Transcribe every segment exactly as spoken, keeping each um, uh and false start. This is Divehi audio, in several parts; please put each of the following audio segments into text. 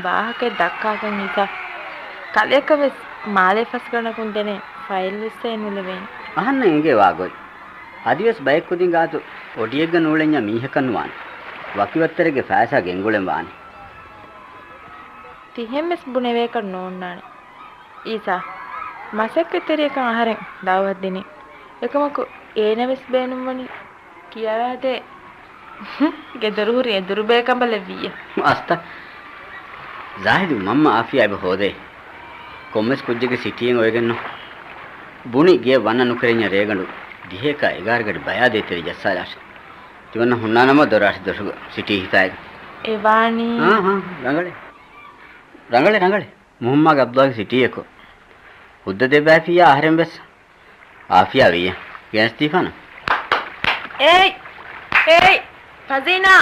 ވާހަކައެއް ދައްކާކަށް އީސާ. ކަލެއަކަށް ވެސް މާލޭ ފަސްގަނޑަކުން ދެނެ ފައިލް ވެސް އެ ނުލެވޭނެ. އަހަންނަށް އެނގޭ ވާގޮތް. އަދިވެސް ބައެއް ކުދިން ގާތު އޮޑިއެއްގަ ނޫޅެންޏާ މީހަކަށް ނުވާނެ. ވަކިވައްތަރެއްގެ ފައިސާ ގެންގުޅެން ވާނެ. ތިހެން ވެސް ބުނެވޭކަށް ނޯންނާނެ. އީސާ، މަސައްކަތްތެރިއަކަށް އަހަރެން ދައުވަތް ދިނީ. އެކަމަކު އޭނަ ވެސް ބޭނުންވަނީ ކިޔަވާދޭ. ގެދޮރު ހުރި އެދުރު ބޭކަނބަލެއް ވިއްޔަ. އަސްތަ. ޒާހިދު މަންމަ އާފިޔާ އެބަ ހޯދޭ. ކޮންމެސް ކުއްޖެއްގެ ސިޓީއެއް އޮވެގެންނު. ބުނި ގެޔަށް ވަންނަ ނުކެރެންޏާ ރޭގަނޑު ދިހައެކާ އެގާރަ ގަޑި ބަޔާދޭތެރި ޖައްސާލާށެ. ތިމަންނަ ހުންނާނަމަ ދޮރާށި ދޮށުގަ ސިޓީ ހިފާގެ. އެވާނީ. އާ، އާ، ރަނގަޅެ. ރަނގަޅެ، ރަނގަޅެ. މުހައްމާގެ އަބްދުﷲގެ ސިޓީއެކު. ހުއްދަ ދެބައިފިއްޔާ އަހަރެން ވެސް އާފިޔާ ވިއްޔަ. ގެނެސްދީފާނަ. އޭއް! އޭއް! ފަޒީނާ!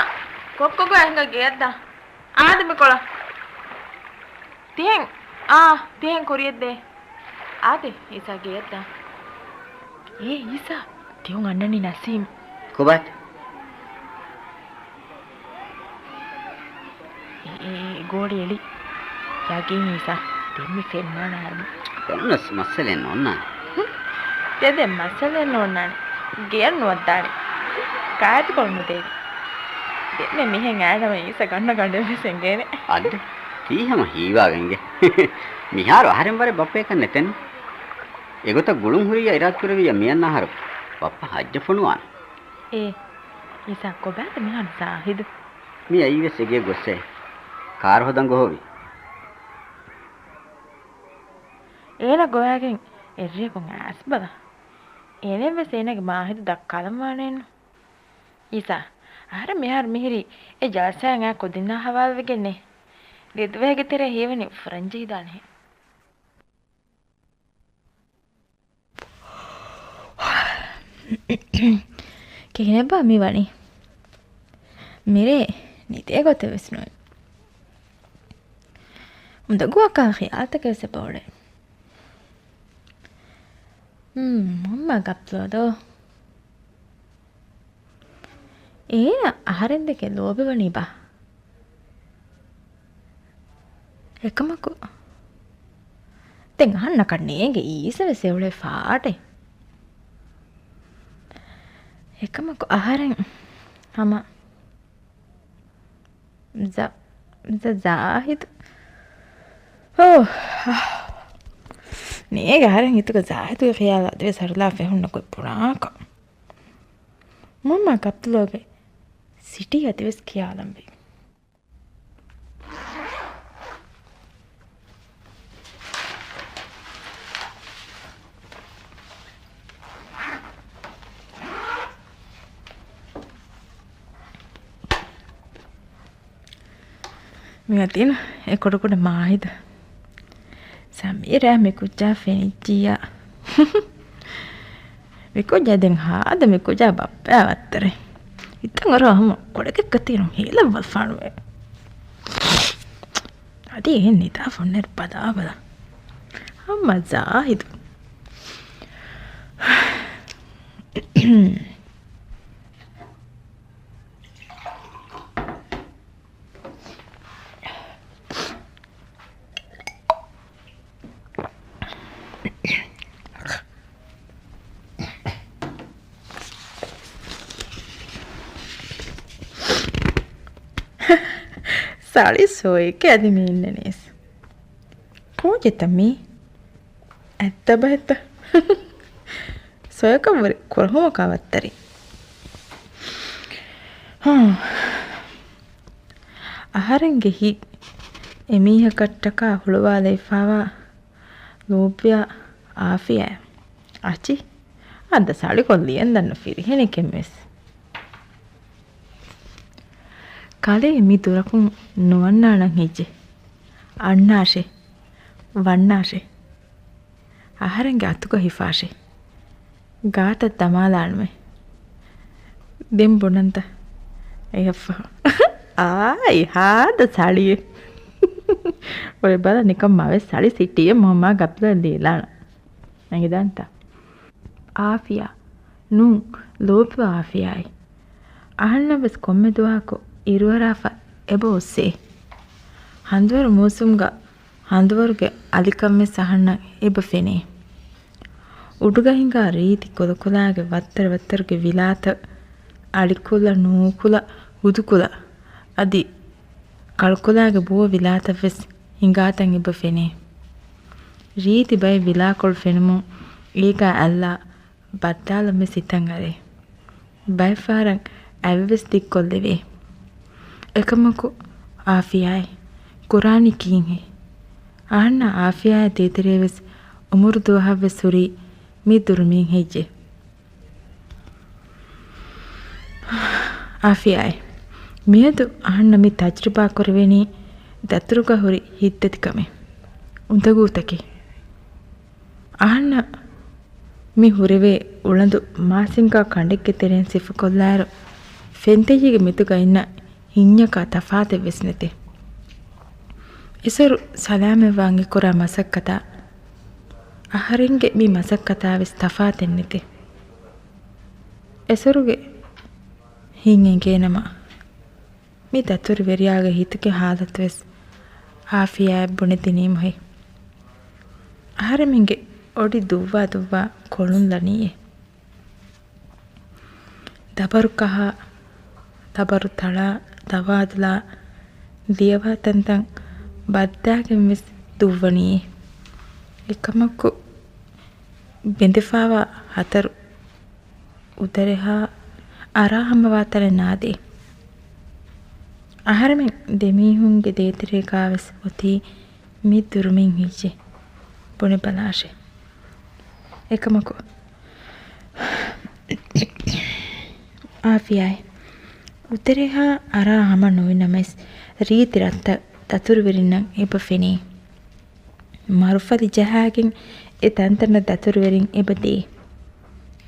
ކޮއްކޮ ގޮއި ހިނގަ ގެޔަށްދާ. އާދެ މިކޮޅަށް. ތިހެން. އާ، ތިހެން ކުރިޔަށްދޭ. އާދެ، އީސާ ގެޔަށްދާ. އޭ އީސާ، ތިހުން އަންނަނީ ނަސީމް. ކޮބާތް؟ އެ، އެ، އެ ގޯޅި އެޅި. ޔަގީން އީސާ، ދެން މި ފެންނާނެ އަހަރުމެން. ފެނުނަސް މައްސަލައެއް ނޯންނާނެ. ދެ، ދެން މައްސަލައެއް ނޯންނާނެ. ގެޔަށް ނުވައްދާނެ. ގާތުކޮޅު ނުދޭނެ. ދެން މިހެން އައިނަމަ އީސާ ގަންނަ ގަނޑެއް ވެސް އެނގޭނެ. އަދި، ތީ ހަމަ ހީވާގެންގެ. މިހާރު އަހަރެން ވަރެއް ބައްޕަޔަކަށް ނެތެން. އެގޮތަށް ގުޅުން ހުރިއްޔާ އިރާދަކުރެވިއްޔާ މިއަންނަ އަހަރު ބައްޕަ ހައްޖަށް ފޮނުވާނެ. އޭ، އީސާ ކޮބާތަ މިހާރު ޒާހިދު؟ މި އައީވެސް އެގެ ގޮއްސޭ. ކާރު ހޯދަން ގޮހޮވި. އޭނަ ގޮވާގެން އެއްރެއަކުން އައިސް ބަލަ. އޭނައަށްވެސް އޭނަގެ މާހިދު ދައްކާލަން ވާނެއެއްނު. އީސާ، އަހަރެން މިހާރު މިހިރީ އެ ޖަލްސާއަށް އާ ކުދިންނާ ހަވާލުވެގެންނޭ. ރިދުވަހެއްގެ ތެރޭ ހީވަނީ ފުރަންޖެހިދާނެހެން. ކިހިނެއްބާ މި ވަނީ؟ މިރޭ ނިދޭ ގޮތެއް ވެސް ނުވޭ. އުނދަގޫއަކާ ޚިޔާލުތަކެއް ވެސް އެބަ އުޅޭ. ހުން، މަންމަ ގަޕްލޯ ދޯ. އޭނަ އަހަރެންދެކެ ލޯބިވަނީ ބާ؟ އެކަމަކު ދެން އަހަންނަކަށް ނޭނގެ އީސަ ވެސް އެއުޅޭ ފާޑެއް. އެކަމަކު އަހަރެން ހަމަ ޒަ-، ޒަ-، ޒާހިދު. ހޯ. ނޭގެ އަހަރެން ހިތުގަ ޒާހިދުގެ ޚިޔާލު އަދިވެސް ހަރުލާފަ ހުންނަ ގޮތް ބުނާކަށް. މަންމަ ގަޕްލޯގެ ސިޓީ އަދިވެސް ޚިޔާލަންވީ. މިއޮތީނު އެ ކުޑަކުޑަ މާހިދު. ސަމީރާ މި ކުއްޖާ ފެނިއްޖިއްޔާ. މި ކުއްޖާ ދެން ހާދަ މި ކުއްޖާ ބައްޕަޔާ ވައްތަރެ. ހިތަށް އަރާ ހަމަ ކޮޅެކެއް ކަތީނު ހީލައްވަލްފާނުވެ. އަދި އެހެން ނިދާ ފޮންނެރު ބަލާ ބަލާ. ހަމަ ޒާހިދު. ސަޅި ސޮއެކޭ އަދި މި އިންނަނީސް. ކޯޗެއްތަ މީ؟ އަތްތަބަހެއްތަ؟ ސޮއެކަށްވުރެ ކުރަހުމަކާ ވައްތަރި. ހާ. އަހަރެންގެ ހިތް އެމީހަކަށްޓަކާ ހުޅުވާލައިފާވާ ލޯބިވާ އާފިޔާ. އަޗި، އަދަ ސަޅިކޮށް ލިޔަން ދަންނަ ފިރިހެނެކެން ވެސް. ކަލޭ މި ދުރަކުން ނުވަންނާނަން ހެއްޖެ. އަންނާށޭ. ވަންނާށޭ. އަހަރެންގެ އަތުގަ ހިފާށޭ. ގާތަށް ދަމާލާނުމޭ. ދެން ބުނަންތަ؟ އެހެއްފަ. އާއި ހާދަ ސަޅިއެއް. އޮވެ ބަލަ ނިކަން މަވެސް ސަޅި ސިޓީއެއް މަންމަ ގަޕްލަ ލީލާނަ. އެނގިދާންތަ؟ އާފިޔާ. ނޫން، ލޯބިވާ އާފިޔާއޭ. އަހަންނަށްވެސް ކޮންމެ ދުވަހަކު އިރުއަރާފަ އެބަ އޮއްސޭ. ހަނދުވަރު މޫސުމްގަ ހަނދުވަރުގެ އަލިކަން ވެސް އަހަންނަށް އެބަ ފެނޭ. އުޑުގަ ހިނގާ ރީތި ކޮލަކޮލާގެ ވައްތަރު ވައްތަރުގެ ވިލާތައް، އަޅިކުލަ، ނޫކުލަ، ހުދުކުލަ، އަދި ކަޅުކުލާގެ ބުއަ ވިލާތައް ވެސް ހިނގާތަން އެބަ ފެނޭ. ރީތި ބައެއް ވިލާކޮޅު ފެނުމުން އޭގާ އައްލާ ބައްދާލަން ވެސް ހިތަށް އަރޭ. ބައެއް ފަހަރަށް އަތްވެސް ދިއްކޮށްލެވޭ. އެކަމަކު އާފިޔާއޭ، ކުރާނީ ކީއްހޭ؟ އަހަންނާ އާފިޔާއާ ދޭތެރޭ ވެސް އުމުރު ދުވަހަށް ވެސް ހުރީ މި ދުރުމިން ހެއްޔޭ؟ އާފިޔާއޭ، މިއަދު އަހަންނަށް މި ތަޖްރިބާ ކުރެވެނީ ދަތުރުގަ ހުރި ހިތްދަތިކަމެއް، އުނދަގޫތަކެއް. އަހަންނަށް މި ހުރެވޭ އުޅަނދު މާސިންގާ ކަނޑެއްގެ ތެރެއިން ސިފަކޮށްލާއިރު، ފެންތައްޔީގެ މެދުގަ އިންނަ ހިންޏަކާ ތަފާތެއް ވެސް ނެތޭ. އެސޮރު ސަލާމަތްވާން އެކުރާ މަސައްކަތާ، އަހަރެންގެ މި މަސައްކަތާ ވެސް ތަފާތެއް ނެތޭ. އެސޮރުގެ ހިތް އެނގޭނަމަ، މި ދަތުރުވެރިޔާގެ ހިތުގެ ހާލަތު ވެސް އާފިޔާއަށް ބުނެދިނީމުހޭ. އަހަރެމެންގެ އޮޑި ދުއްވާ ދުއްވާ ކޮޅުން ލަނީއޭ. ދަބަރު ކަހާ، ދަބަރު ތަޅާ، ދަވާދުލާ، ދިޔަވާ ތަންތަން ބައްދާގެން ވެސް ދުއްވަނީއޭ. އެކަމަކު ބެނދެފާވާ ހަތަރު އުދަރެހާ އަރާ ހަމަވާ ތަނެއް ނާދޭ. އަހަރެމެން ދެމީހުންގެ ދޭތެރޭގާވެސް އޮތީ މި ދުރުމިން ހެއްޔޭ؟ ބުނެބަލާށޭ. އެކަމަކު އާފިޔާއޭ، އުދަރެހާ އަރާ ހަމަ ނުވި ނަމަވެސް، ރީތި ރަށްތައް ދަތުރުވެރިންނަށް އެބަ ފެނޭ. މަރުފަލި ޖަހާގެން އެ ތަންތަނަށް ދަތުރުވެރިން އެބަ ދޭ.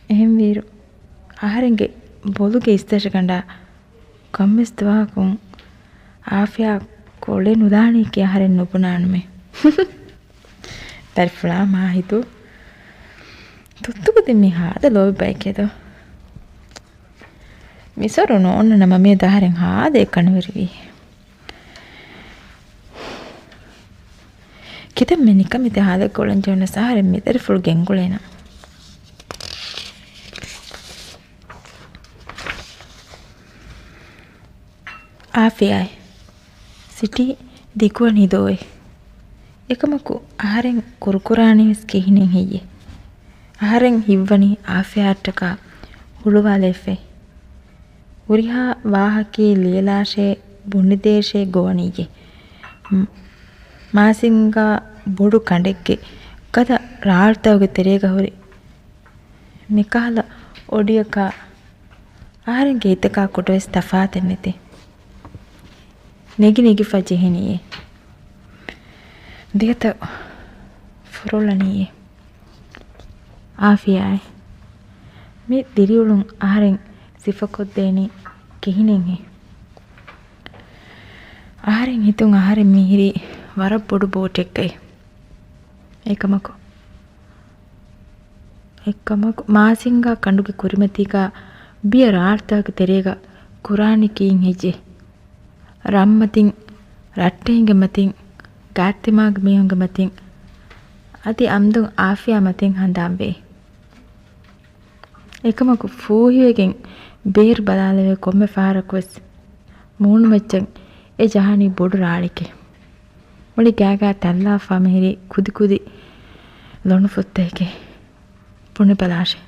އެހެންވީއިރު، އަހަރެންގެ ބޮލުގެ އިސްތަށިގަނޑާ ކޮންމެސް ދުވަހަކުން އާފިޔާ ކޮޅެއް ނުލާނީކީ އަހަރެން ނުބުނާނަމޭ. ދަރިފުޅާ މާހިތު، ތުއްތު ކުދިން މި ހާދަ ލޯބި ބައެކޭ ދޯ. މިސޮރު ނޯންނަ ނަމަ މިއަދު އަހަރެން ހާދައެއް ކަނޑުވެރިވީ. ކިތަންމެ ނިކަމެތި ހާލެއްގަ އުޅެން ޖެހުނަސް އަހަރެން މި ދަރިފުޅު ގެންގުޅޭނަން. އާފިޔާއޭ، ސިޓީ ދިގުވަނީ ދޯއޭ. އެކަމަކު އަހަރެން ކުރުކުރާނީވެސް ކިހިނެއް ހެއްޔޭ؟ އަހަރެން ހިތްވަނީ އާފިޔާއަށްޓަކާ ހުޅުވާލައިފައި. ހުރިހާ ވާހަކައެއް ލިޔެލާށޭ، ބުނެދޭށޭ ގޮވަނީއޭ. މ-، މާސިންގާ ބޮޑު ކަނޑެއްގެ ގަދަ ރާޅުތަކުގެ ތެރޭގަ ހުރި މިކަހަލަ އޮޑިއަކާ އަހަރެންގެ ހިތަކާ ކުޑަވެސް ތަފާތެއް ނެތޭ. ނެގި ނެގިފަ ޖެހެނީއޭ. ދެއަތަށް ފުރޮޅަނީއޭ. އާފިޔާއޭ، މި ދިރިއުޅުން އަހަރެން ސިފަކޮށްދޭނީ ކިހިނެއްހޭ؟ އަހަރެން ހިތުން އަހަރެން މިހިރީ ވަރަށް ބޮޑު ބޯޓެއްގައި. އެކަމަކު، އެކަމަކު މާސިންގާ ކަނޑުގެ ކުރިމަތީގާ ބިޔަ ރާޅުތަކުގެ ތެރޭގަ ކުރާނީ ކީއްހެއްޔޭ؟ ރަށްމަތިން، ރައްޓެހިންގެ މަތިން، ގާތްތިމާގެ މީހުންގެ މަތިން، އަދި އަމްދުން އާފިޔާ މަތިން ހަނދާންވޭ. އެކަމަކު ފޫހިވެގެން ބޭރު ބަލާލެވޭ ކޮންމެ ފަހަރަކުވެސް މޫނުމައްޗަށް އެ ޖަހާނީ ބޮޑު ރާޅެކޭ. މުޅި ގާގާ ތައްލާފާ މިހިރީ ކުދިކުދި ލޮނުފުއްތަކެކޭ. ބުނެބަލާށޭ.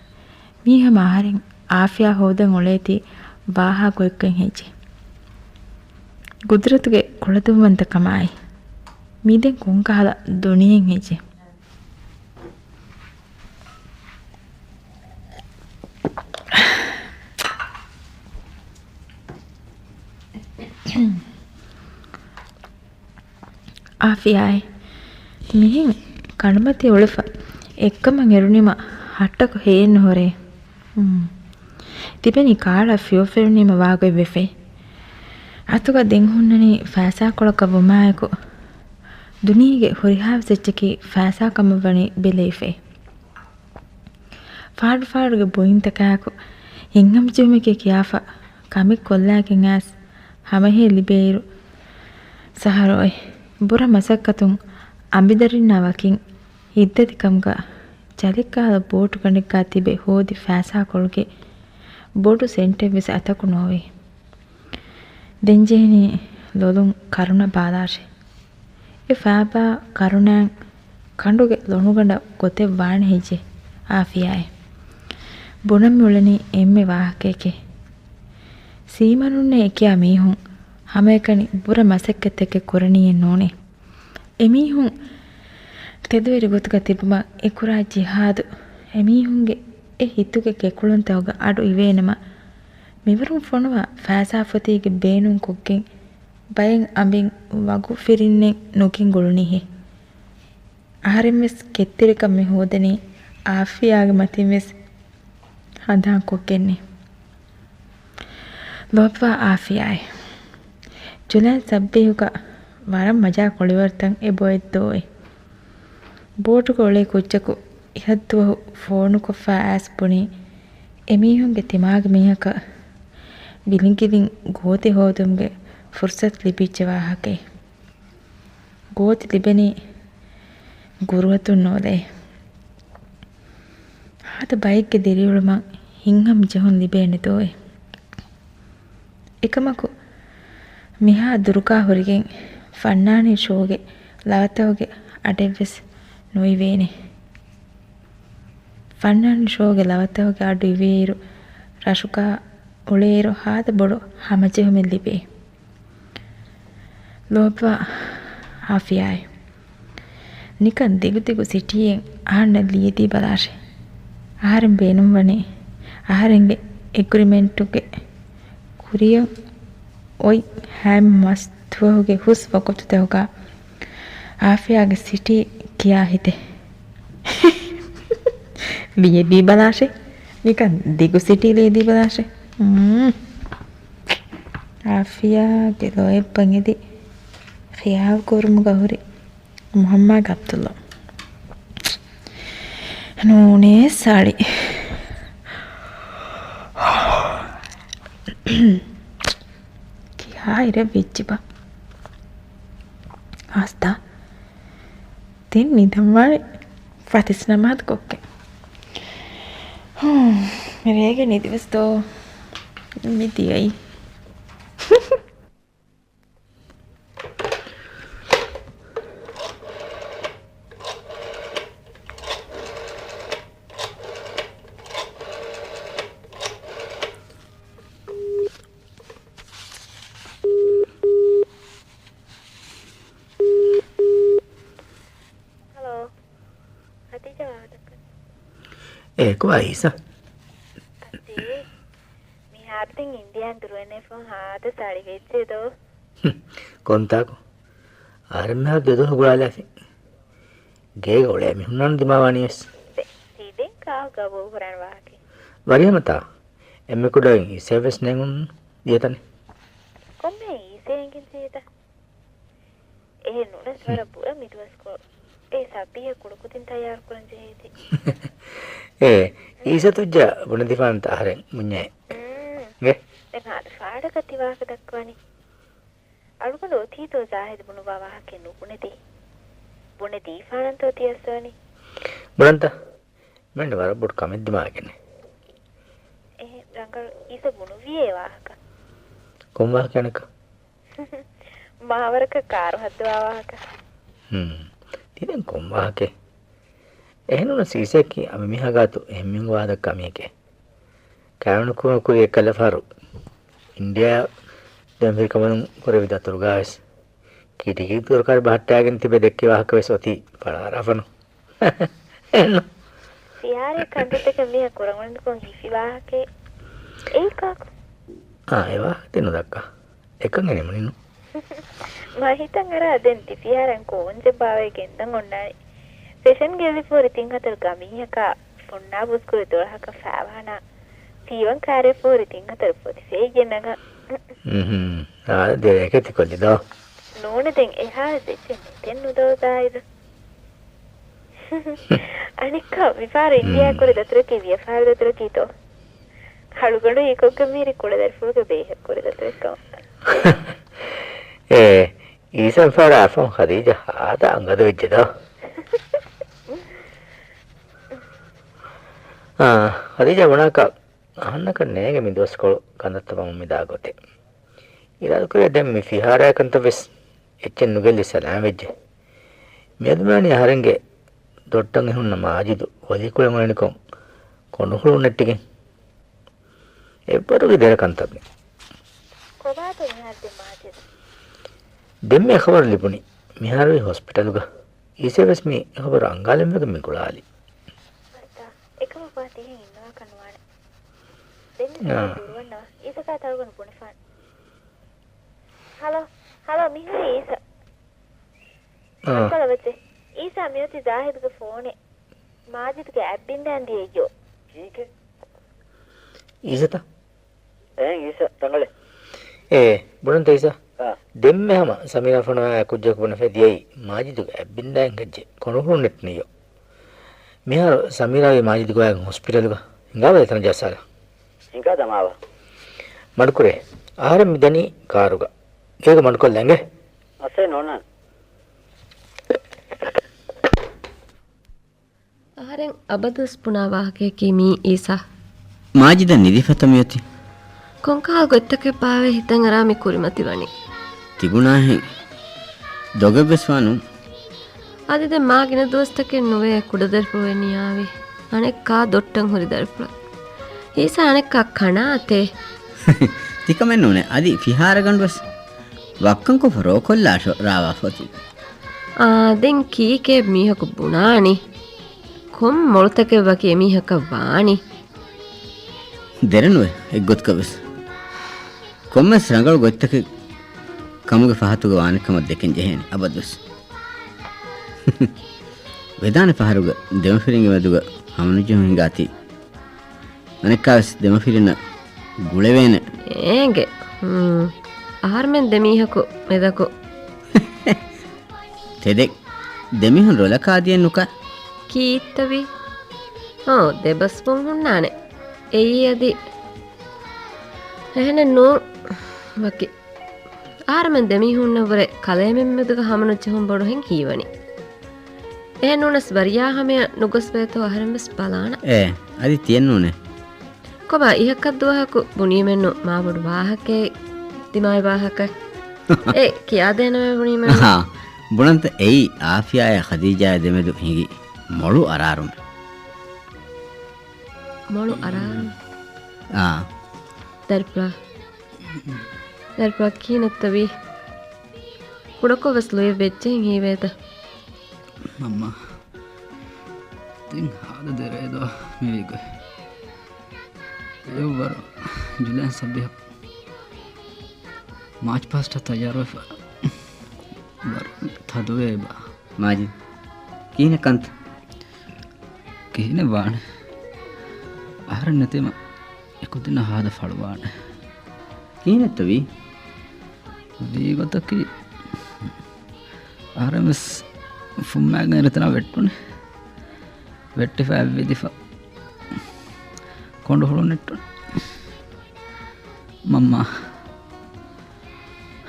މީ ހަމަ އަހަރެން އާފިޔާ ހޯދަން އުޅޭތީ ވާހާ ގޮތްގައި ހެއްޔޭ؟ ގުދުރަތުގެ ކުޅަދުންވަންތަކަމާއި، މީ ދެން ކޮންކަހަލަ ދުނިޔެއެއް ހެއްޔޭ؟ އާފިޔާއޭ، މިހެން ކަނޑުމަތީ އުޅެފަ އެއްކަމަށް އެރުނީމަ ހައްޓަކު ހެޔެއްނުހުރޭ. ހުން. ތިބެނީ ކާޅަށް ފިޔަވަފެނުނީމަ ވާގޮތްވެފައި. އަތުގަ ދެން ހުންނަނީ ފައިސާކޮޅަކަށް ވުމާއެކު، ދުނިޔޭގެ ހުރިހާވެސް އެއްޗަކީ ފައިސާ ކަމަށްވަނީ ބެލެވިފައި. ފާޑުފާޑުގެ ބުއިންތަކާއެކު ހިތްހަމަޖެހުމެކޭ ކިޔާފަ ކަމެއް ކޮށްލާގެން އައިސް ހަމަހޭ ލިބޭއިރު ސަހަރު އޮތް. ބުރަ މަސައްކަތުން އަނބިދަރިންނާ ވަކިން ހިތްދަތިކަމުގަ ޖަލިއްކަހަލަ ބޯޓުގަނޑެއްގާ ތިބެ ހޯދި ފައިސާކޮޅުގެ ބޮޑު ސެންޓެއްވެސް އަތަކު ނޯވޭ. ދެން ޖެހެނީ ލޮލުން ކަރުނަ ބާލާށޭ. އެ ފާބާ ކަރުނައަށް ކަނޑުގެ ލޮނުގަނޑަށް ގޮތެއް ވާނެ ހެއްޔޭ އާފިޔާއޭ. ބުނަން މިއުޅެނީ އެންމެ ވާހަކައެކޭ. ސީމަނުންނޭ އެކިޔާ މީހުން ހަމައެކަނި ބުރަ މަސައްކަތްތަކެއް ކުރަނީއެއް ނޫނޭ. އެމީހުން ތެދުވެރި ގޮތުގަ ތިބުމަށް އެކުރާ ޖިހާދު އެމީހުންގެ އެ ހިތުގެ ކެކުޅުންތަކުގަ އަޑު އިވޭނަމަ، މިވަރުން ފޮނުވާ ފައިސާފޮތީގެ ބޭނުން ކޮށްގެން ބައެއް އަނބިން ވަގުފިރިންނެއް ނުގެންގުޅުނީހޭ. އަހަރެންވެސް ކެތްތެރިކަން މި ހޯދަނީ އާފިޔާގެ މަތިންވެސް ހަނދާންކޮށްގެންނޭ. ލޯބިވާ އާފިޔާއޭ. ޖުލައި ސައްބީހުގަ ވަރަށް މަޖާ ކުޅިވަރުތައް އެބޮއެއްދޯއޭ. ބޯޓުގަ އުޅޭ ކުއްޖަކު އިހަށްދުވަހު ފޯނުކޮށްފަ އައިސް ބުނީ، އެމީހުންގެ ތިމާގެ މީހަކަށް ވިލިގިލިން ގޯތި ހޯދުމުގެ ފުރުސަތު ލިބިއްޖެ ވާހަކައެއް. ގޯތި ލިބެނީ ގުރުއަތުން ނޯލޭ. ހާދަ ބައެއްގެ ދިރިއުޅުމަށް ހިތްހަމަޖެހުން ލިބޭނެ ދޯއޭ. އެކަމަކު މިހާ ދުރުގާ ހުރިގެން ފަންނާނީ ޝޯގެ ލަވަތަކުގެ އަޑެއްވެސް ނުއިވޭނެ. ފަންނާނީ ޝޯގެ ލަވަތަކުގެ އަޑު އިވޭއިރު، ރަށުގާ އުޅޭއިރު ހާދަ ބޮޑު ހަމަޖެހުމެއް ލިބޭ. ލޯބިވާ އާފިޔާއޭ. ނިކަން ދިގުދިގު ސިޓީއެއް އަހަންނަށް ލިޔެދީ ބަލާށޭ. އަހަރެން ބޭނުންވަނީ އަހަރެންގެ އެގްރިމެންޓުގެ ކުރިއަށް އޮތް ހަތް މަސް ދުވަހުގެ ހުސް ވަގުތުތަކުގަ އާފިޔާގެ ސިޓީ ކިޔާ ހިތެއް. ލިޔެދީ ބަލާށޭ. ނިކަން ދިގު ސިޓީ ލިޔެދީ ބަލާށޭ. މް. އާފިޔާގެ ލޯތްބަށް އެދި ޚިޔާލު ކުރުމުގަ ހުރި މުހައްމާގެ އަބްދުﷲ. ނޫނޭ ސާޅި. ކިހާ އިރެއް ވެއްޖިބަ؟ ހާސްތާ. ތިން ނިދަންވާނެ ފަތިސް ނަމާދު ކޮށްގެން. ހޫ، ރޭގެ ނިދިވެސް ދޯ މި ދިޔައީ. ހަލޯ. ހަދީޖާ ވާހަކަ ދައްކަން. އޭ، ކޮބާ އީސާ؟ އައްސޭ. މިހާރު ދެން އިންޑިޔާން ދުރުވެން ފޯން ހާދަ ސާޅި ވެއްޖެ ދޯ. ހު، ކޮންތާކު؟ އަހަރެން މިހާރު ދެދުވަހު ގުޅާލާފި. ގޭގަ އުޅޭ މީހުންނާނު ދިމާވާނީވެސް. ދެ، ތީ ދެން ކާކު ގަބޫލު ކުރާނެ ވާހަކަ؟ ވަރިހަމަތާ. އެންމެ ކުޑަ އިސޭވެސް ނެގުން ދިޔަތަނެ. ކޮންމެ އީސޭ އެނގިން ޖެހިތަ؟ އެހެން ނޫނަސް ވަރަށް ބުރަ މިދުވަސްކޮޅު. އޭ ސަބީހަ ކުޅުކުދިން ތައްޔާރުކުރަން ޖެހޭތީ. އޭ، އީސާ ތުއްޖާ ބުނެދިފާނަންތަ އަހަރެން މުންޏައެއް. އޭ؟ ދެން ހާދަ ފާޑަކަށް ތި ވާހަކަ ދައްކަވަނީ. އަޅުގަނޑު އޮތީތޯ ޒާހިދު ބުނުއްވާ ވާހަކައެއް ނުބުނެދީ. ބުނެދީފާނަންތޯ ތި އައްސަވަނީ. ބުނަންތަ؟ މެން ވަރަށް ބޮޑު ކަމެއް ދިމާވެގެން. އެހެން ރަނގަޅު އީސާ ބުނުއްވިއޭ ވާހަކަ. ކޮން ވާހަކައެއް އަނެއްކާ؟ މާވަރަކަށް ކާރު ހައްދަވާ ވާހަކަ. ހުން. ތި ދެން ކޮން ވާހަކައެއް؟ އެހެންނޫނަސް އީސާއަކީ އަނބިމީހާ ގާތު އެހެންމީހުންގެ ވާހަކަ ދައްކާ މީހެކޭ. ކާނޫނު ކުރި އެއްކަލަ ފަހަރު އިންޑިޔާ ދެމަފިރިކަމުން ކުރެއްވި ދަތުރުގާވެސް ކިޑިކިޑި ދޮރުކާރި ބަހައްޓާގެން ތިބެ ދެއްކި ވާހަކަވެސް އޮތީ ފަޅާރާފަނު. ފިހާރައެއް ކަންތައްތަކެއް މީހާ ކުރަން އުޅެން ދެކޮން ހިފި ވާހަކައެއް. އެއީ ކާކު؟ އާ، އެ ވާހަކަ ތި ނުދައްކާ. އެކަން އެ ނިމުނީނު. މަ ހިތަށް އަރާ ދެން ތި ފިހާރައިން ކޯންޖެއް ބާވައި ގެންދަން އޮންނާނީ. ފެޝަން ގެއްލިފަ ހުރި ތިން ހަތަރު ގަމީހަކާ ފުންނާ ބުސްކުރި ދޮޅަހަކަށް ފައިވާނާ ސީވަން ކާރިއަށް ފޯރި ތިން ހަތަރު ފޮތި ފޭއްޔެއް ނަގަން. އުހު. އާ، ދެރައެކެ ތިކޮށްލި ދޯ. ނޫނެ ދެން އެހާވެސް އެއްޗެއް ނެތެއް ނުދޯ ޒާހިދު. އަނެއްކާ މިފަހަރު އިންޑިޔާ ހުން. ކުރި ދަތުރަކީ ވިޔަފާރި ދަތުރަކީތޯ؟ އަޅުގަނޑު ހީކޮށްގެން މިހިރީ ކުޅަދަރިފުޅުގެ ބޭހެއް ކުރި ދަތުރެއް ކަމަށް. އޭ، އީސާ މިފަހަރާ އަފަން ޚަދީޖާ ހާދަ އަނގަދުވެއްޖެ ދޯ. އާ، ޚަދީޖާ ބުނާކަށް އަހަންނަކަށް ނޭނގެ މި ދުވަސްކޮޅު ކަންތައްތައް ބަމުން މި ދާ ގޮތެއް. އިރާދަކުރޭ ދެން މި ފިހާރައި ކަންތައް ވެސް އެއްޗެއް ނުގެއްލި ސަލާމް ވެއްޖެ. މިއަދު މިވަނީ އަހަރެންގެ ދޮށްޓަށް އެހުންނަ މާޖިދު ވަލީކުޅެން އުޅެނިކޮށް ކޮނޑުހުޅުން ނެއްޓިގެން. އެއްވަރުގެ ދެރަ ކަންތައް މި. ކޮބާތޯ މިހާރު ދިން މާޖިދު؟ ދެންމެ އެ ޚަބަރު ލިބުނީ. މިހާރުވީ ހޮސްޕިޓަލުގަ. އީސާ ވެސް މި އެ ޚަބަރު އަންގާލަން ވެގެން މި ގުޅާލި. އަދާ، އެކަމަކު ތިހެން އިންނަވާކަށް ނުވާނެ. ދެން އާ. މި ދުވަންނަ އީސަކާ ތަޅުގަނޑު ބުނެފާނެ. ހަލޯ، ހަލޯ، މިހުރީ އީސާ. އާ. އަންކަލަ ވައްޗެ. އީސާ މިއޮތީ ޒާހިދުގެ ފޯނެއް. މާޖިދުގެ އަތް ބިންދާން ދިޔައްޔޯ. ކީކޭ؟ އީސަތަ؟ އެހެން އީސަ ތަނގަޅެ. އޭ، ބުނަންތަ އީސަ؟ އާ. ދެންމެ ހަމަ ސަމީރާ ފޮނުވާ ކުއްޖަކު ބުނެފަ ދިޔައީ މާޖިދުގެ އަތް ބިންދާން ހެއްޖެ ކޮނޑުހުޅުން ނެއްޓުނިއްޔޯ. މިހާރު ސަމީރާ ވީ މާޖިދުގެ ވާގެން ހޮސްޕިޓަލުގަ. ހިނގާބަލަ އެތަނަށް ޖައްސާލަ. ހިނގާ ދަމާވަ. މަޑުކުރޭ. އަހަރެން މިދަނީ ކާރުގަ. ގޭގަ މަޑުކޮށްލަނގެ. އަސޭ ނޯނާން. އަހަރެން އަބަދުވެސް ބުނާ ވާހަކަޔަކީ މީ އީސާ. މާޖިދަށް ނިދިފަތަ މިއޮތީ؟ ކޮންކަހަލަ ގޮތްތަކެއް ބާވޭ ހިތަށް އަރާ މި ކުރިމަތިވަނީ. ތިބުނާހެން ދޮގެއްވެސް ވާނު. އަދި ދެން މާ ގިނަ ދުވަސްތަކެއް ނުވޭ ކުޑަދަރިފުޅު ނިޔާވީ. އަނެއްކާ ދޮށްޓަށް ހުރި ދަރިފުޅަށް. އީސާ އަނެއްކާ ކަނާތޭ. ތިކަމެއް ނޫނޭ. އަދި ފިހާރަގަނޑުވެސް ވައްކަންކޮށްފަ ރޯކޮށްލާށޯ ރާވާފަ އޮތީ. އާ، ދެން ކީކޭ މީހަކު ބުނާނީ؟ ކޮން މޮޅުތަކެއް ވަކި އެމީހަކަށް ވާނީ؟ ދެރަނުވެ އެއްގޮތަކަށް ވެސް. ކޮންމެސް ރަނގަޅު ގޮތްތަކެއް ކަމުގެ ފަހަތުގަ ވާނެ ކަމަށް ދެކެން ޖެހޭނެ އަބަދުވެސް. ވެދާނެ ފަހަރުގަ ދެމަފިރިންގެ މެދުގަ ހަމަނުޖެހުން ހިނގާތީ. އަނެއްކާވެސް ދެމަފިރިންނަށް ގުޅެވޭނެ. އޭގެ. ހުން. އަހަރުމެން ދެމީހަކު މެދަކު. ތެދެއް. ދެމީހުން ރޮލަކާ ދިޔަ ނުކަ. ކީއްތަވީ؟ އޯ، ދެބަސްވުން ހުންނާނެ. އެއީ އަދި. އެހެނެއް ނޫން. ވަކި. އަހަރުމެން ދެމީހުންނަށްވުރެ ކަލޭމެންމެދުގަ ހަމަނުޖެހުން ބޮޑުހެން ހީވަނީ. އެހެންނޫނަސް ވަރިޔާ ހަމަޔަށް ނުގޮސްފައޭތޯ އަހަރެންވެސް ބަލާނަ. އޭ، އަދި ތިޔެއްނޫނޭ. ކޮބާ އިހަކަށް ދުވަހަކު ބުނީމެއްނު މާބޮޑު ވާހަކައެއް ދިމާވި ވާހަކަ. އެ ކިޔާދޭނަމޭ ބުނީމެއްނު. އާ، ބުނަންތަ އެއީ އާފިޔާއާ ޚަދީޖާއާ ދެމެދު ހިނގި މޮޅު އަރާރުމެއް. މޮޅު އަރާރުމެއް؟ އާ. ދަރިފުޅާ. ދަރިފުޅާ ކިހިނެއްތަ ވީ؟ ކުޑަކޮށް ވެސް ލުޔެއް ވެއްޖެހެން ހީވޭތަ؟ މަންމާ. ދެން ހާދަ ދެރައެއް ދޯ މިވީގޮތް. އެއަށްވުރެ ޖުލައިން ސައްބީހަ މާޗް ޕާސްޓަށް ތައްޔާރުވެފަ. ވަރަށް ތަދުވޭ ބާ. މާޖިދް، ކިހިނެއް ކަންތައް؟ ކިހިނެއް ވާނެ؟ އަހަރެން ނެތީމަ އެކުދިންނަށް ހާދަ ފަޅުވާނެ. ކިހިނެއްތަ ވީ؟ ވީ ގޮތަކީ، އަހަރެން ވެސް ފުއްމާގެން އިރުތަނާ ވެއްޓުނެ. ވެއްޓިފަ އެއްވިދިފަ ކޮނޑު ހުޅުން ނެއްޓުނެ. މަންމާ،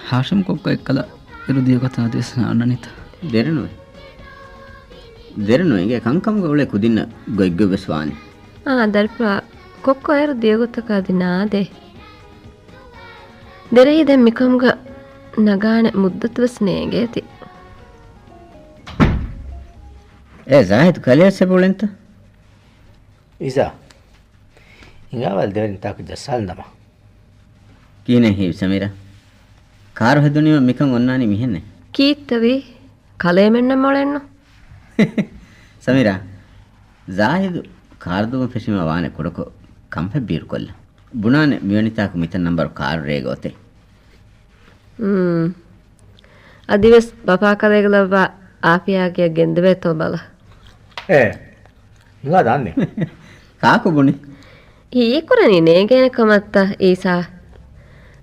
ހާޝިމް ކޮއްކޮ އެއްކަލަ އިރު ދިޔަ ގޮތަށް އަދިވެސް އަންނަނީތަ؟ ދެރަނުވެ. ދެރަނުވެ އިނގޭ ކަންކަމުގަ އުޅޭ ކުދިންނަށް ގޮތްގޮތްވެސް ވާނެ. އާ، ދަރިފުޅާ، ކޮއްކޮ އޭރު ދިޔަ ގޮތަކަށް އަދި ނާދޭ. ދެރައީ ދެން މިކަމުގަ ނަގާނެ މުއްދަތުވެސް ނޭނގޭތީ. އޭ ޒާހިދު ކަލެޔަސް އެބައުޅެންތަ؟ އީސާ، ހިނގާވާލި ދެވެނި ތާކު ޖައްސާލަން ދަމާ. ކިހިނެއް ހީވި ސަމީރާ؟ ކާރު ހެދުނީމަ މިކަން އޮންނާނީ މިހެންނެއް. ކީއްތަވީ؟ ކަލޭމެންނަށް މޮޅެއްނު. ސަމީރާ، ޒާހިދު ކާރު ދުވަން ފެށީމަ ވާނެ ކުޑަކޮށް ކަންފަތް ބީރުކޮށްލަން. ބުނާނެ މިވެނިތާކު މިތަން ނަންބަރު ކާރު ރޭގަ އޮތޭ. ހުން. އަދިވެސް ބަފާކަލޭގެ ލައްވާ އާފިޔާ ގެޔަށް ގެންދެވޭތޯ ބަލަ. އޭ، ހިނގާ ދާންނޭ. ކާކު ބުނި؟ ހީކުރަނީ ނޭނގޭނެ ކަމަށްތަ އީސާ؟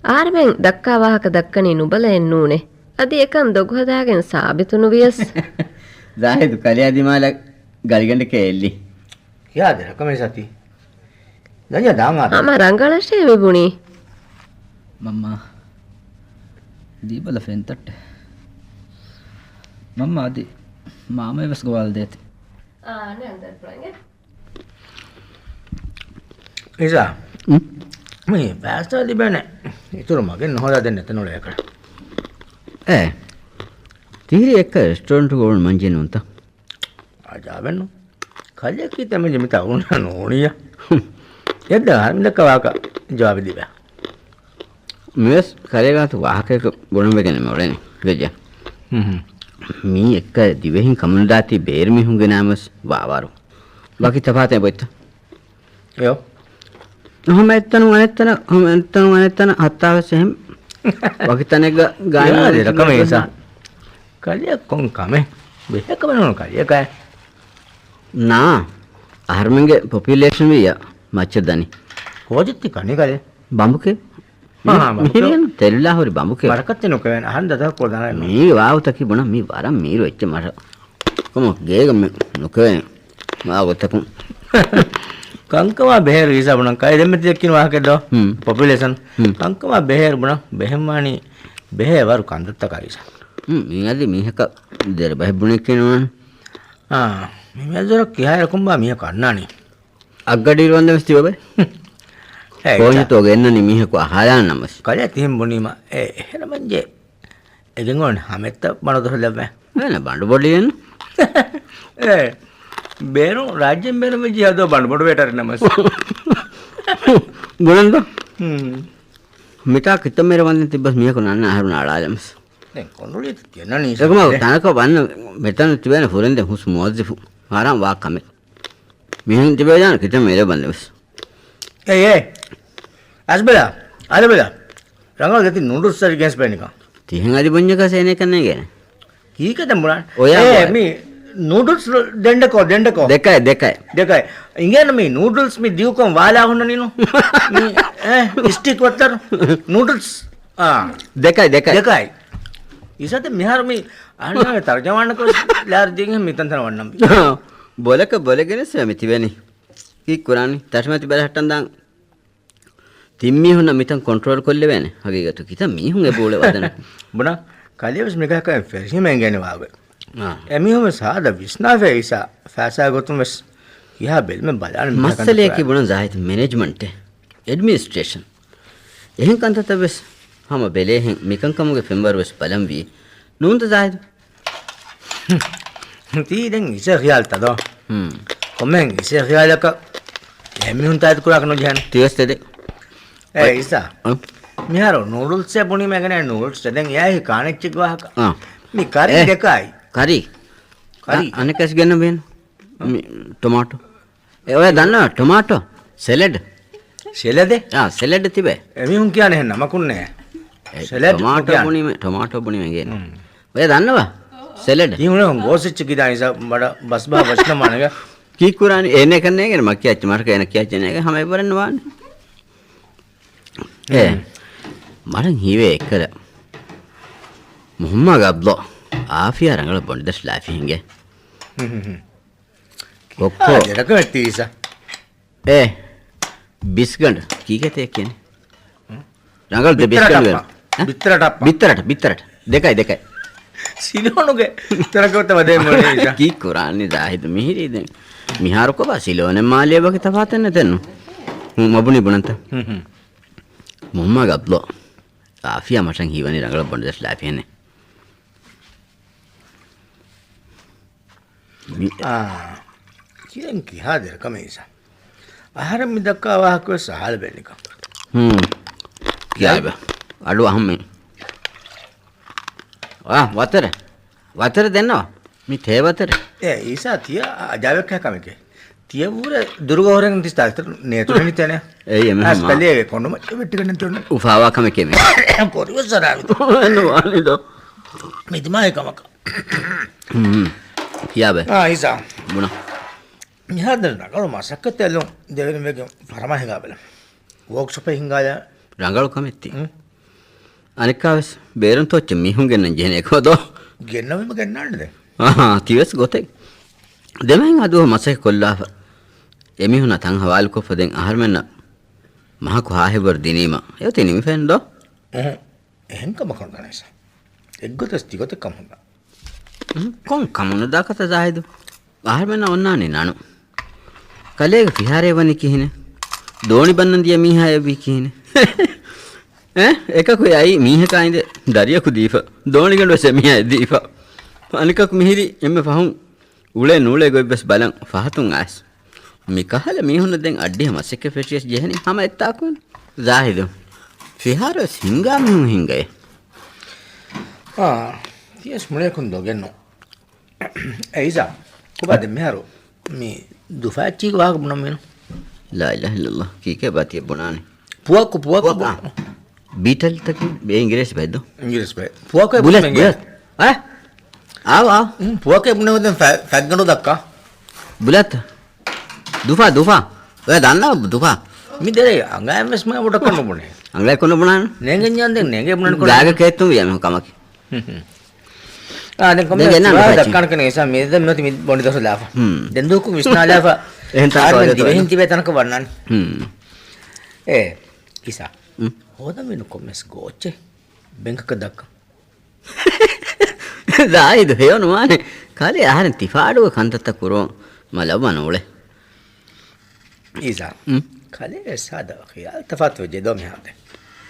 އަހަރެމެން ދައްކާ ވާހަކަ ދައްކަނީ ނުބަލައެއް ނޫނޭ. އަދި އެކަން ދޮގު ހަދާގެން ސާބިތު ނުވިޔަސް. ޒާހިދު ކަލެޔާ ދިމާލަށް ގަޅިގަނޑެކޭ އެއްލި. ކިޔާދެ ރަކަމެއް ސަތީ. ދަންޏާ ދާން އާދެ. ހަމަ ރަނގަޅަށޭ މި ބުނީ. މަންމާ، ދީބަލަ ފެންތައްޓެއް. މަންމަ އަދި މާމަ ވެސް ގޮވާލަދޭތި. އާ، ނޭން ދަރިފުޅަށް އިނގޭ. އިސާ، އު؟ މި ފައިސާ ލިބޭނެ. އިތުރު މަގެއް ނުހޯދާ ދެން ނެތަނުޅޭ އެކަން. އޭ، ތިހިރީ އެއްކަ ރެސްޓޯރެންޓުގަ އުޅުނު މަންޖެ ނޫންތަ؟ އަޖާބެއްނު. ކަލެއަކީ ތަމެންޖެ މިތާ އުޅުނާ ނޫނިއްޔާ. އެއްދަ ހަރުމިދައްކަ ވާކަ ޖަވާބެއް ދީބަ. މިވެސް ކަލޭގާތު ވާހަކައަކަށް ބުނަން ވެގެން މި އުޅެނީ ވެއްޖެ. ހުން. މީ އެއްކަ ދިވެހިން ކަމުނުދާތީ ބޭރު މީހުން ގެނައިމަސް ވާވާރު. ވަކި ތަފާތެއް ބޮތްތަ؟ އެޔޯ. ހަމަ އެއްތަނުން އަނެއްތަނަށް، ހަމަ އެއްތަނުން އަނެއްތަނަށް ހައްތާވެސް އެހެން. ވަކި ތަނެއްގަ ގާތް ޔާ، ދެ ރަކަމެއް އިންސާން. ކަލެއަށް ކޮން ކަމެއް؟ ބެހޭ ކަމެއް ނޫން ކަލެއަކާ. ނާ. އަހަރުމެންގެ ޕޮޕިއުލޭޝަން ވިއްޔާ މައްޗަށް ދަނީ. ކޯޗެއް ތި ކަނީ ކަލޭ؟ ބަނބުކޭ. ހާ، ހާ، ބަނބުކޭ. މިހިރީން ތެރިލާ ހުރި ބަނބުކޭ. ވަރަކަށް ތި ނުކެވޭނެ. އަހަން ދަތަކަށް ކޮޅު ދާނެ ނޫން. މީ ވާހުތަކީ ބުނަ، މީ ވަރަށް މީރު އެއްޗެއް މަށަށް. ކޮމޮ ގޭގަ މި ނުކެވޭނެ. މާ ގޮތަކުން. ކަންކަމާ ބެހޭރު އީސާ ބުނަން ކައި ދެންމެ ތި ދެއްކިން ވާހަކަ ދޯ؟ ހުން. ޕޮޕިއުލޭޝަން. ހުން. ކަންކަމާ ބެހޭރު ބުނަން ބެހެންވާނީ ބެހޭ ވަރު ކަންތައްތަކާ އީސާ. ހުން. މީ އަދި މީހަކަށް ދެރަ ބަހެއް ބުނެކޭ ނުވާނެ. އާ. މި މެދުވަރަށް ކިހާއިރަކުންބާ މީހަކު އަންނާނީ؟ އަށްގަޑިއިރު ވަންދެން ވެސް ތިބަބެ. އޭ، ކޯންޏަތޯ ގެންނަނީ މީހަކު އަހާލާން ނަމަސް. ކަލޭ ތިހެން ބުނީމަ، އޭ، އެހެނަމަންޖެ. އެގެން އޮން ހަމެއްތަ ބަނޑު ދޮށުލައްވެ. އޭނަ ބަނޑު ބޮޑިއެއްނު. އޭ، ބޭރު ރާއްޖެން ބޭރު ވެއްޖި ހަދޯ ބަނޑު ބޮޑު ވޭޓަރި ނަމަސް. ބުނަންދޯ؟ ހުން. މިތާ ކިތައްމެރެ ވަންދެން ތިއްބަސް މީހަކު ނަންނަ އަހަރުން އަޅާލަމަސް. ދެން ކޮންޑުޅި ތި ތިޔަނަނީ އެކުމަ ސަކްތެ. ތަނަކަށް ވަންނަ މެތަނު ތިބޭނެ ފުރެންދެން ހުސް މުވައްޒިފު. ހާރާން ވާ ކަމެއް. މިހެން ތިބޭ ޖާނަ ކިތަން މެރޭ ބަންދެވެސް. އޭ، އޭ. އަސްބެލާ، އަދަބެލާ. ރަނގަޅު ދެތި ނޫޑުލްސް ސަރި ގެންސް ބޭނިކަން. ތިހެން އަދި ބުންޏަކަސް އޭނެ ކަންނޭގެނެ. ކީކެ ދެން ބުނާ؟ އޮޔާ އޭ، ބޮއެ. މި ނޫޑުލްސް ދެންޑަކޯ، ދެންޑަކޯ. ދެކައެ، ދެކައެ. ދެކައެ. އިނގޭނު މި ނޫޑުލްސް މި ދިޔުކޮން ވާލާ ހުންނަނީނު. މި، އޭ، ސްޓިކް ވައްތަރު. ނޫޑުލްސް. އާ. ދެކައެ، ދެކައެ. ދެކައެ. އިސާތެ މިހާރު މި އަހަންނާގެ ތަރުޖަމާނަކޮށް ލާރި ދީގެން މިތަންތަނަށް ވަންނަން ބި. ބޮލަކަށް ބޮލެގެނެސް މި ތިބެނީ. ކީއްކުރާނީ؟ ތަށިމަތި ބަލަހައްޓަން ދާން. ތިން މީހުންނަށް މިތަން ކޮންޓްރޯލް ކޮށްލެވޭނެ. ހަގީގަތު ކިތައް މީހުން އެބަ އުޅެ ވަދެން. ބުނާ، ކަލޭވެސް މިގަހަކަށް ފެށީމަ އެނގޭނެ ވާގޮތް. އާ. އެމީހުން ވެސް ހާދަ ވިސްނާފަ އީސާ ފައިސާ ގޮތުން ވެސް ކިހާ ބެލުމެއް ބަލާނެ މިހާ ކަންތައް މައްސަލަޔަކީ ކުރާނެ. ބުނަން ޒާހިދު މެނޭޖްމަންޓެއް، އެޑްމިނިސްޓްރޭޝަން. އެހެން ކަންތައްތައް ވެސް ހަމަ ބެލޭހެން މިކަންކަމުގެ ފެންވަރު ވެސް ބަލަންވީ. ނޫންތަ ޒާހިދު؟ ތީ ދެން އިސޭ ޚިޔާލްތަ ދޯ؟ ހުން. ކޮންމެހެން އިސޭ ޚިޔާލަކަށް އެހެން މީހުން ތާއީދު ކުރާކަށް ނުޖެހޭނެ. ތިވެސް ތެދެއް. އޭ އިސާ. އަ؟ މިހާރު ނޫޑުލްސްއެއް ބުނީމަ އެގަނެ ނޫޑުލްސް ދެން އެއާއި ކާނެއްޗެއްގެ ވާހަކަ. އަ. މި ކަރީ އޭ. ދެކާއި. ކަރީ. ކަރީ. އަ، އަނެއްކާސް ގެންނަ ބޭނު. މި ޓޮމާޓޯ. އެ އޮޔާ ދަންނަވަ ޓޮމާޓޯ ސެލަޑް. ސެލަޑެއް؟ އާ، ސެލަޑް ތިބެ. އެމީހުން ކިޔާނެ ހެން ނަމަކުންނޭ. އެ، ސެލަޑް ޓޮމާޓޯ ކިޔާނެ. ބުނީމެ، ޓޮމާޓޯ ބުނީމެ ގޭނު. ހުން. އޮޔާ ދަންނަވަ؟ ސެލަޑް. ތީ ހުނެ ހުން ގޯސް އެއްޗެއް ކިދާ އިސާ ބަޑަ ބަސް ބާ ބަސް ނަމާނެގަ. ކީއްކުރާނީ އޭނެ ކަންނޭގެން މަ ކިޔައްޗި މަރަކަ އޭނަ ކިޔައްޗެއް ނޭގެ ހަމަ އެއްވަރެއް ނުވާނެ. އޭ، ހުން. މަރަން ހީވޭ އެއްކަލަ. މުހައްމާ ގަބްލޯ. އާފިޔާ ރަނގަޅަށް ބޮނޑިދަށް ލާފި ހިނގޭ. ހުން، ހުން، ހުން. ކޮއްކޯ. އާ، ދެރަކަށް ތީސަ. އޭ، ބިސްގަނޑު. ކީކޭތޭ ކިޔަނީ؟ ހުން. ރަނގަޅު ދެ ބިސްގަނޑު ވެރި. އަ؟ ބިތަރަޓަ. ބިތަރަޓަ، ބިތަރަޓަ. ދެކައި، ދެކައި. ސިލޯނުގެ ތަރަކަށް ވަދެ މޮޅީ އިސާ. ކީއްކުރާނީ ޒާހިދު މިހިރީ ދެން. މިހާރު ކޮބާ ސިލޯނެއް މާލޭ ވަކި ތަފާތެއް ނެތެއްނު. ހުން، މަ ބުނީ ބުނަންތަ؟ ހުން، ހުން. މުހައްމާ ގަބްލޯ. އާފިޔާ މަށަށް ހީވަނީ ރަނގަޅަށް ބޮނޑިދަށް ލާފިހެނެއް. މި- އާ، ކިޔަން ކިހާ ދެރަކަމެއް އިސާ. އަހަރެން މި ދައްކާ ވާހަކަ ވެސް އަހާލަ ބެނިކަ. ހުން. ކިޔާބެ. އަޑު އަހަންމެ. އާ، ވަތަރެ. ވަތަރެ ދެންނަވަ. މި ތޭ ވަތަރެ. އޭ، އީސާ ތިޔަ އަޖާބެއް ކަހަ ކަމެކޭ. ތިޔަ ވުރެ ދުރުގަ ހުރެން ތި ތާތި ނޭތުރެނި ތެނެ. އެއީ އެމެ އަސް ހަމާ. ކަލޭގެ ކޮނޑު މައްޗަށް ވެއްޓިގެން ތެނެ. އުފާވާ ކަމެކޭ މި. ކޮރިވެސް ސަރާވި. ނުވާނެ ދޯ. މި ދިމާއި ކަމަކަށް. ހުން. ކިޔާބެ. އާ، އީސާ. ބުނާ. މިހާރު ރަނގަޅު މަސައްކަތެއް އެލުން ދެވެނިވެގެން ފަރަމާ ހިނގާބަލަ. ވޯކްޝޮޕެއް ހިނގާލާ. ރަނގަޅު ކަމެއްތި. ހުން. އަނެއްކާވެސް ބޭރުން ތޯއްޗެއް މީހުން ގެންނަން ޖެހެނީ އެކަމަށް ދޯ؟ ގެންނަވީމަ ގެންނާނެ ދެން. އަހާ، ތިވެސް ގޮތެއް. ދެމެހެން އަދު މަސައްކަތް ކޮށްލާފަ. އެމީހުންނާ ތަން ހަވާލުކޮށްފަ ދެން އަހަރުމެންނަށް މަހަކު ހާހެއްވަރު ދިނީމަ. އެއޮތީ ނިމިފައެއްނު ދޯ؟ އެހެން. އެހެން ކަމަކަށް ނުދަނީސާ. އެއްގޮތަސް ތިގޮތެއް ކަމުން ދާ. ކޮން ކަމުން ނުދާކަތަ ޒާހިދު؟ އަހަރުމެންނަށް އޮންނާނީ ނަނު. ކަލޭގެ ފިހާރައެއް ވަނީ ކިހިނެއް؟ ދޯނި ބަންނަން ދިޔަ މީހާއެއްވީ ކިހިނެއް؟ އެ، އެކަކު އެ އައީ މީހަކާ އިނދެ ދަރިޔަކު ދީފަ، ދޯނިގަނޑުވެސް އެމީހާއަށް ދީފަ. އަނެކަކު މިހިރީ އެންމެ ފަހުން އުޅޭ ނޫޅޭ ގޮތްވެސް ބަލަން ފަހަތުން އައިސް. މިކަހަލަ މީހުންނަށް ދެން އައްޑިހަ މަސައްކަތް ފެށިޔަސް ޖެހެނީ ހަމަ އެއްތާކުން. ޒާހިދު، ފިހާރަވެސް ހިންގާ މީހުން ހިންގައޭ. އާ، ތިޔަސް މުޅިއަކުން ދޮގެއްނު. އޭ އީސާ، ކޮބާ ދެން މިހާރު މި ދުފާއެއްޗީގެ ވާހަކަ ބުނަން މީނު؟ ލާ އިލާހަ އިއްލައްލާ، ކީކޭ ބާ ތިޔަ ބުނާނީ؟ ޕުވައްކު، ޕުވައްކު، ޕުވައްކު، ޕުވައްކު. ބީޓަލްތަކެއް އިނގިރޭސި ބައެއްދޯ؟ އިނގިރޭސި ބައެއް. ޕުވައްކު ބުލަތް، ބުނެގެން. ބުލަތް. އަ؟ އާ، އާ. ހުން، ޕުވައްކު ބުނެ ހުދަން ފަ-، ފަތްގަނޑު ދައްކާ. ބުލަތް. ދުފާ، ދުފާ. އޮޔާ ދަންނަ ދުފާ. މި ދެރޭ އަނގައިން ވެސް މަ ބޮޑަކަށް ނުބުނޭ. އަނގައިކޮށް ނުބުނާނެ. ނޭނގެންޏާ ދެން ނޭނގޭ ބުނަން ކޮން؟ ގާގަ ކޭތުން ވިޔަ މި ކަމަކީ. ހުން، ހުން. އާ، ދެން ކޮންމެ ދެން ގެންނާނެ ސުވާލު ބައްޗި. ދައްކާނެ ކަން އީސާ މި ދެން މި ބޮނޑި ދޮށު ލާފަ. ހުން. ދެން ދުވަހަކު ވިސްނާލާފަ. އެހެން ތާ އާރް އެމް ކާވެދޯ ދިވެހިން ތިބޭ ތަނަކަށް ވަންނާނެ. ހުން. އޭ، އީސާ. ހުން. ހޯދަމީނު ކޮންމެސް ގޯއްޗެއް ބެންކަކަށް ދައްކަން. ޒާހިދު ހެޔޮ ނުވާނެ. ކަލޭ އަހަރެން ތިފާޑުގެ ކަންތައްތައް ކުރުވަން މަ ލައްވާ ނޫޅޭ. އީސާ، އުން. ކަލޭ ސާދަ ޚިޔާލު ތަފާތު ވެއްޖެ ދޯ މިހާރު ދެން.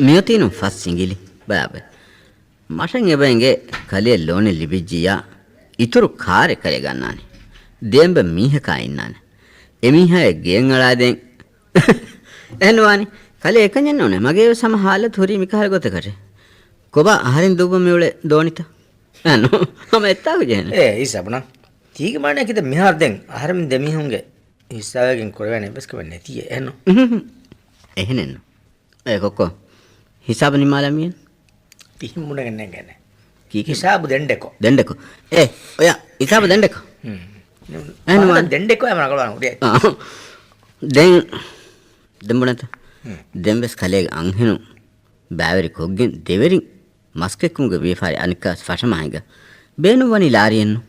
މިއޮތީނު ފަސް ސިނގިލި ބަޔާބެ. މަށަށް އެބަ އެނގޭ ކަލޭ ލޯނެއް ލިބިއްޖިއްޔާ އިތުރު ކާރެއް ކަލޭ ގަންނާނެ. ދޭންބަ މީހަކާ އިންނާނެ. އެމީހާއެއް ގެއަށް އަޅާދޭން. އެހެން ނުވާނީ. ކަލޭ އެކަންޏެއް ނޫނޭ. މަގޭ ވެސް ހަމަ ހާލަތު ހުރީ މިކަހަލަ ގޮތަކަށޭ. ކޮބާ އަހަރެން ދުއްވަން މިއުޅޭ ދޯނިތައް؟ އެ ނޫ. ހަމަ އެއްތާކު ޖެހެނެ. އޭ އީސާ ބުނާ. ތީގެ މާނައަކީ ދެން މިހާރު ދެން އަހަރެމެން ދެމީހުންގެ ހިއްސާވެގެން ކުރެވޭނެ އެއްވެސް ކަމެއް ނެތީ އެހެންނު. އުހު. އެހެނެއްނު. އޭ ކޮއްކޮ. ހިސާބު ނިމާލަމިއެއް. ތިހިން ބުނެގެން ނޭނގޭނެ. ކީކޭ؟ ހިސާބު ދެންޑެކޮ. ދެންޑެކޮ. އޭ، އޮޔާ، ހިސާބު ދެންޑެކޮ. ހުން. އެހެން ވާނެ. ދެންޑެކޮ އެ މަގަޅާނު އުޑި. އާ. ދެން، ދެން ބުނަތަ؟ ހުން. ދެން ވެސް ކަލޭގެ އަންހެނުން ބައިވެރި ކޮށްގެން ދެވެރިން މަސްކެއްކުމުގެ ވިޔަފާރި އަނެއްކާވެސް ފަށަމާ ހިނގާ. ބޭނުންވަނީ ލާރިއެއްނު.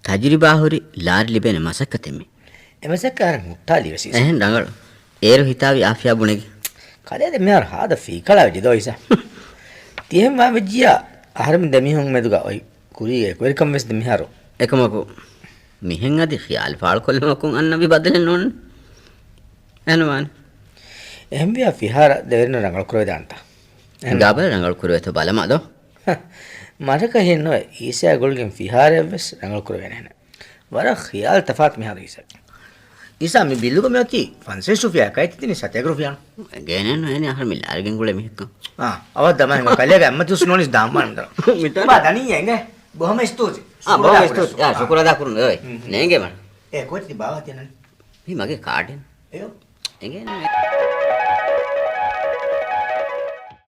ތަޖުރިބާ ހުރި ލާރި ލިބޭނެ މަސައްކަތެއް މީ. އެ މަސައްކަތް އަހަރެން ހުއްޓާލީ ވެސް އީސާ. އެހެން ރަނގަޅު. އޭރު ހިތާވި އާފިޔާ ބުނެގެ. ކަލޭ ދެ މިހާރު ހާދަ ފީކަޅާ ވެއްޖެ ދޯ އީސާ. ތިހެން ވާ ވެއްޖިޔާ އަހަރެމެން ދެމީހުން މެދުގަ އޮތް ކުރީގެ އެކުވެރިކަން ވެސް ދެ މިހާރު. އެކަމަކު، މިހެން އަދި ޚިޔާލު ފާޅުކޮށްލުމަކުން އަންނަ މި ބަދަލެއް ނޫން. އެހެން ވާނެ. އެހެންވިޔާ ފިހާރަ ދެވެރިންނަށް ރަނގަޅު ކުރެވިދާނެތަ؟ އެހެން. ގާބަލަ ރަނގަޅު ކުރެވޭތޯ ބަލަމާ ދޯ. މަށަކަށް ހިންނުވެ އީސާ ގުޅިގެން ފިހާރައެއްވެސް ރަނގަޅު ކުރެވޭނެހެނެއް. ވަރަށް ޚިޔާލު ތަފާތު މިހާރު އީސާ. އީސާ މި ބިލުގަ މިއޮތީ ފަންސަވީސް ރުފިޔާ ކައި ތިތިނި ސަތޭކަ ރުފިޔާނު. ގޭނެއްނު އޭނި އަހަރެން މި ލާރިގެން ގުޅޭ މީހަކަށް. އާ، އަވަށް ދަމާ ހިނގާ ކަލޭގެ އަތްމަތި ހުސް ނޯނިސް ދާން ބާން ދަރ. މިތާ. ބާ ދަނީ އެނގޭ. ބޮހަމަ އިސްތޫތި. އާ، ބޮހަމަ އިސްތޫތި. އާ، ޝުކުރު އަދާ ކުރުން އޮތް. ނޭނގޭ މަން. އޭ ކޯޗް ތި ބާވާ ތިނަން. މީ މަގޭ ކާޑެއް. އެޔޯ. އެނގޭނެ.